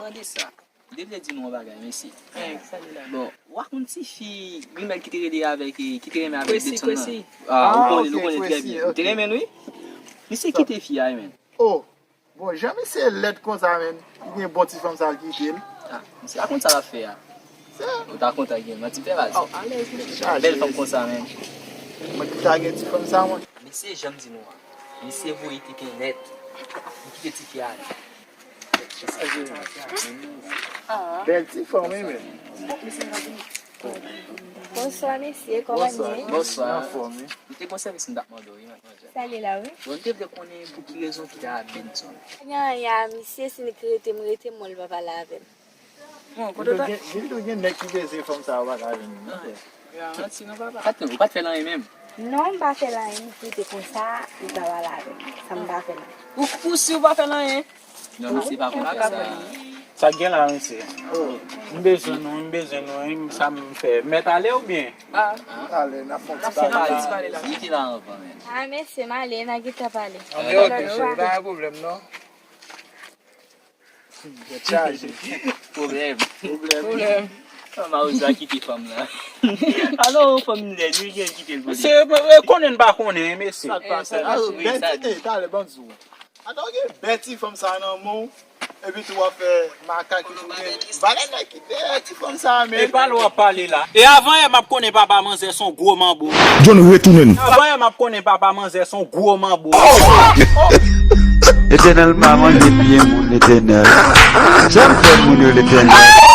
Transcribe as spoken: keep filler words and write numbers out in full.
Mande sa. M te vle di nou yon bagay, mesye. Bon, w a konn tifi grimèl ki te rele avèk, ki te renmen avèk Betson nan? Ah, ou konnen, nou konnen trè byen. Ou te renmen l, wi. Misye kite fi a, wi, men. Oh, bon, jan misye lèd konsa, men. Li gen bon ti fanm sa l kite l. Ah, misye pa konn sa l ap fè a. Ou ta kontan gen manti fè baz. Oh, alèz, men. Bèl fanm konsa, men. Mwen ki ta gen ti fanm sa, mwen. Misye, jan m di nou a. Misye voye tete nèt. Li kite tifi a ale. Bèl ti fanm, wi, men. Bonswa, mesye, kòman n ye? Bonswa. Anfòm, wi. M te gon sèvis m t ap mande w, wi, madmwazèl. Sa li la, wi. Bon, m te vle konnen pou ki rezon ki ta ap Benson. Pa gen anyen a misye, si li k rete m rete, m wè l pa pale avè m. Bon, kote w ta? Gen, gen, gen nèg ki bezwen fanm sa yo pa ka jwenn li, non, frè. Sa t, ou pa t fè l anyen menm? Non, m pa fè l anyen, m kite konsa, li pa pale avè m. Sa m pa fè la. Ou, ou si ou pa fè l anyen? Non, misye pa konn fè sa. Sa k gen la, mesye? M bezwen nou, m bezwen nou, wi, sa m fè. Mèt ale oubyen? Ah. Ale, n ap fè yon ti pale la. Li te la anvan, men. Ah, mesye, m ale, n a gentan pale. Ok, ok, cheri, pa gen pwoblèm, non. Tèt chaje. Pwoblèm. Pwoblèm. Pwoblèm. Mawozo a kite fanm nan. Alò, fanm lèd, li gen kite l pou li. Se, e, konnen n pa konnen, mesye. Sa k pase? Bèl ti, e, talè, ban m di w. Atò, gen bèl ti fanm sa nan men w, epi tou w ap fè makak epi w gen valè nèg ki dèyè ti fanm sa, men. E pale w ap pale la. E avan yè m ap konnen papa manzè s on gwo manbo. John retounen. Avan yè m ap konnen papa manzè s on gwo manbo. Letènèl pa manje pye moun, Letènèl. Janm fè moun yo, Letènèl.